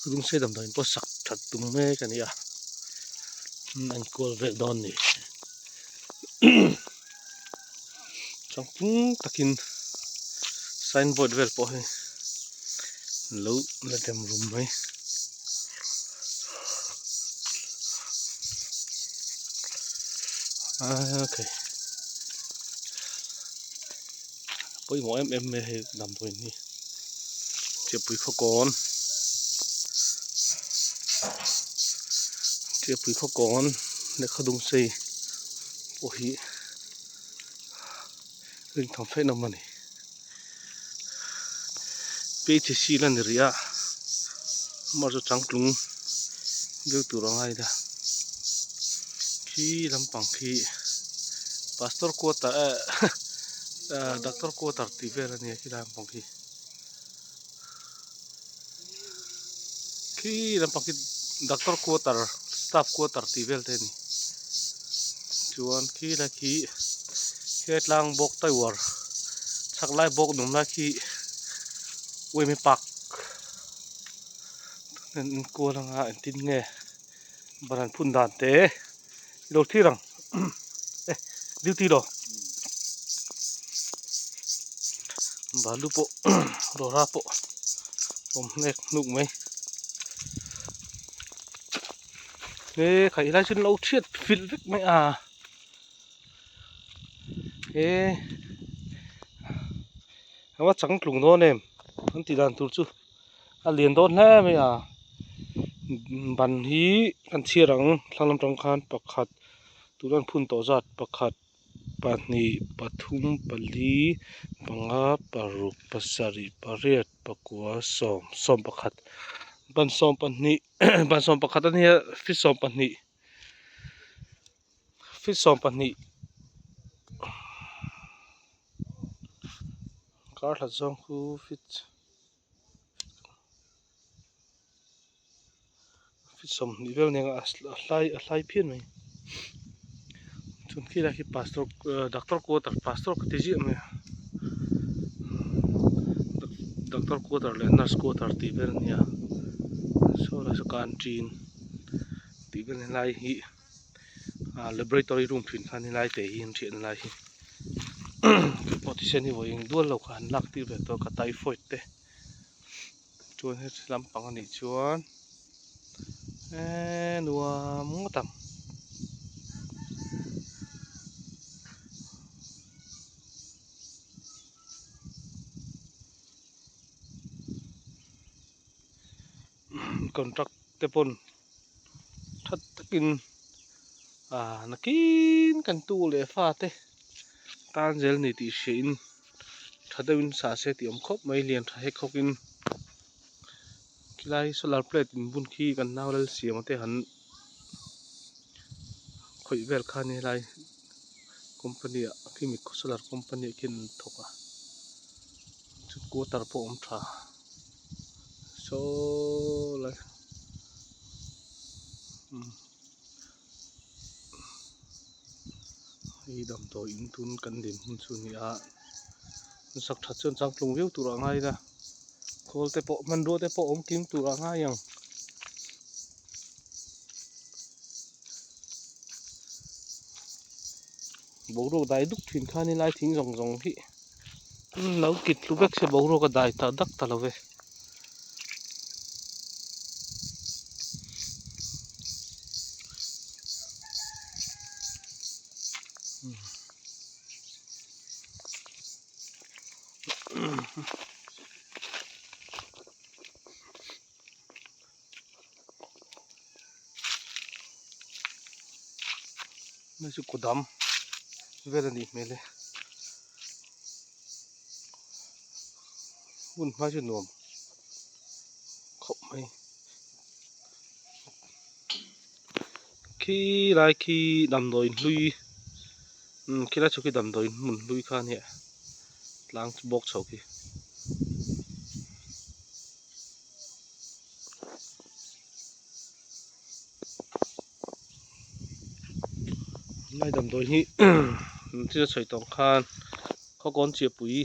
Lungsei damdawiin pawh sak that tum mek a ni a an enkawl vel dawn a ni changtlung takin sign board vel pawh hi an lo la dem rum mai. Okay pawimawh em em mai hei damdawiin hi Chiapui khawkawn Chiapui khawkawn lehkha dum sei pawh hi rintham feih nawm a ni P H C la ni rih a amah chu changtlung deuh tur a ngai ta khi lampang khi pastor quarter eh doctor quarter tih vel a nia khilai lampang khi. Khi lampang khi doctor quarter staff quarter tih vel te a ni chuan khi lai khi he tlang bawk tower chhak lai bawk dum lai khi uaimi park an enkual anga engtin nge ban an phun dan te i lo thlir ang e duty lo balu pawh rawra pawh awm hnek hnuk mai he khaih lai chu an lo chhiat filh vek mai a he ava changtlung dawn em an tih dan tur chu. A lian dawn hle mai a ban hi kan chhiar ang thlang lam tang khan pakhat tuna an phun tawh zat pakhat pahnih pathum pali panga paruk pasarih pariat pakua sawm sawm pakhat ban sawm pahnih ban sawm pakhat a nia feet sawm pahnih feet sawm pahnih kar hlat zawng khu feet. 20 vel nen a hlai a hlai phian mai chuan khi lai khi pastor doctor quarter pastor ka ti ziah mai a doctor quarter leh nurse quarter tih vel a nia saw lai saw canteen tih vel helai hi ah laboratory room thin kha ni lai te hi an thian lai hi keipawh thisen hi vawiin dual lo kha han lak tir ve tawh ka typhoid te chuan heti lampang anih chuan eee nuam ngawt ang. Contract te pawn tha takin ah nakin kan tu leh fa te tan zel ni tih hriain tha deuhin sah se tih awm khawp mai lian tha hek hawkin khilai solar plate in bun khi kan nau lal siam te han khawih vel kha ni helai company ah khimi solar company ah khian an thawk a chu quarter pawh a awm tha. Saw lai hei damdawi in tun kan din hun chu a ni a sak that chuan changtlung viau tur a ngai a khawl te pawh hmanrua te pawh awm kim tur a ngai ang. Boruak dai duk thin kha ni lai thing zawng zawng hi lo kit tlu vek se boruak a dai ta dak ta lo ve. Hei chu kudam vel a nih hmel e hmun hma chu nuam khawp mai khi lai khi damdawi hlui umm khi lai chho khi damdawi hmun hlui kha a nia tlang bawk chho khi. Lai damdawi hi thil a sawi tawng khan khawkawn chiahpui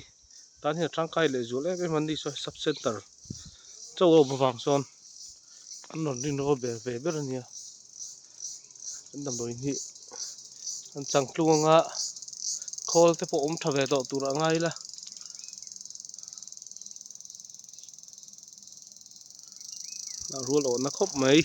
tan hian a tangkai leh zual em em a ni saw sub center chaw a awm avang chuan. An rawn rin rawl ber ve ber a nia. An damdawiin hi an changtlung anga khawl te pawh awm tha ve tawh tur a ngai ila. A rual awhna khawp mai.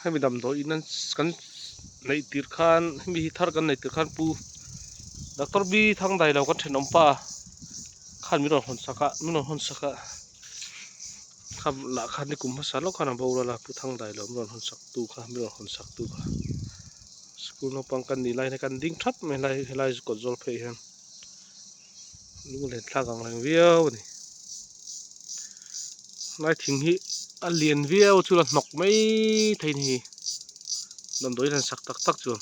Hemi damdawiin an kan neih tir khan hemi hi thar kan neih tir khan pu doctor B Thangdailo kan thenawm pa khan min rawn hawn sak a min rawn hawn sak a kha lah khan ni kum hmasa lawk khan a boral a pu Thangdailo min rawn hawn sak tu kha min rawn hawn sak tu kha school naupang kan nih laiin kan ding thap mai helai helai kawt zawl phei hian. Lunglen thlak ang reng viau a ni. Lai thing hi a lian viau chu la hnawk mai thei a ni. Damdawi hian sak tak tak chuan.